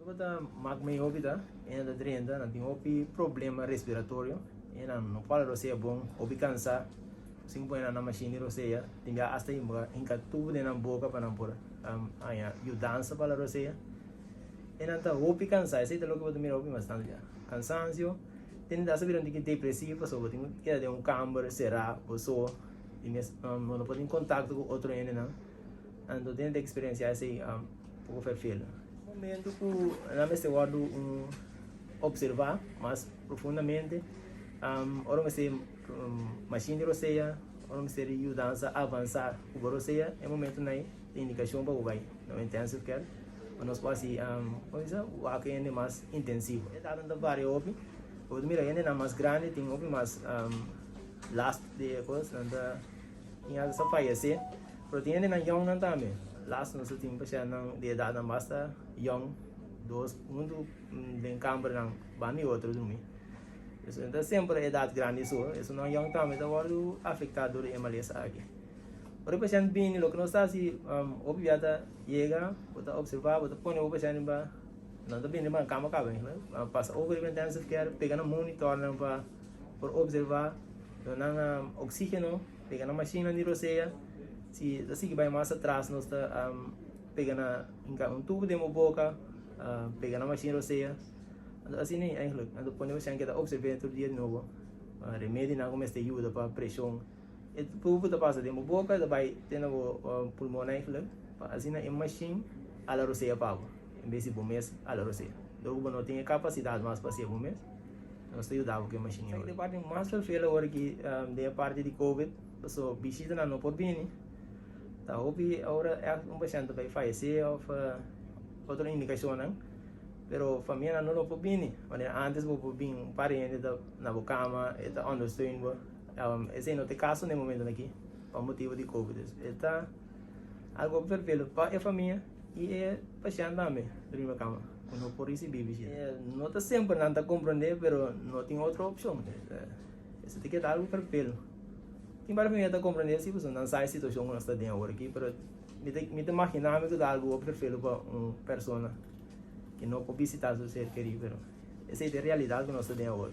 Bo ta mak mei hopi ta, e nan ta drenta, nan tin hopi problema respiratorio, e nan no por hala rosea bon, hopi kansa, sin pone nan na mashin di rosea, tin bia asta hinka tubu den nan boka pa nan por haña yudansa pa hala rosea. E nan ta hopi kansa, esei ta loke bo ta mira hopi mas tantu ya, kansansio, tin asta bira un tiki depresivo pasobra bo tin ku keda den un kamber será bo so, di mes bo no por tin kontakto ku otro hendenan. Anto den ta experiencia esey poco ferfeel. Momento cu nan mester wordo un observa mas profundamente, ora mester machine di rosea, ora mester yudansa avansa cu bo rosea, e momento nan ta indicacion pa bo bay na un intensive care pa nos por haci como bisa wak hende mas intensivo. E datonan ta varia hopi, bo ta mira hendenan mas grandi tin hopi mas last di e cos, nan ta tin hasta sa fayece. Pero tin hendenan yòngnan tambe. Laatst nos a tin pashèntnan di edatnan basta yòng, dos huntu den kambernan banda di otro drumi. Pues no ta semper edat grandi so, esunnan yòng tambe ta wòrdu afektá dor di e malesa aki. Ora e pashènt bini loke nos ta hasi hopi bia ta yega, bo ta opservá, bo ta pone bo pashènt riba, nan ta bini riba nan kama kaba, pasa over riba intensive care, pega nan monitornan pa por opservá, duna nan oksígeno. Pega na mashinnan di rosea, si ta sigui bai mas atras nos ta pega na hinka un tubo den bo boka, pega na mashin rosea. Anto asina ei eigenlijk. Anto pone bo keda observe tur dia di nobo. Remedinan ku mester yuda pa preshon. E tubo ta pasa den bo boka ta bai te na bo pulmon eigenlijk pa asina e mashin hala rosea pa bo en bes di bo mes hala rosea. Dor ku bo no tin e kapasidat mas pa hasi bo mes. Nos ta yuda bo ku e mashin ei. E parti mas ferfeel awor aki den e parti di covid paso bishitanan no por bini. Ta hopi ora ègt un pashènt ta bai fayesé òf otro indikashonnan pero famianan no lo por bini. Manera ántes bo por bin un par di hende ta na bo kama e ta ondersteun bo. Esei no ta e kaso na e momentonan aki pa motibu di covid. E ta algo ferfeel pa e famia. I e pashènt tambe riba kama ku no por risibí bishita. No ta semper nan ta komprondé, pero no tin otro opshon. Esei ta keda algu ferfelu. Tin varios famia ta komprondé si pasobra nan sa e situashon ku nos ta den awor aki, pero mi ta mi ta imaginá mi ku ta algu hopi ferfelu pa un persona ku no por bisitá su ser kerí, pero esei ta e realidat ku nos ta den awor.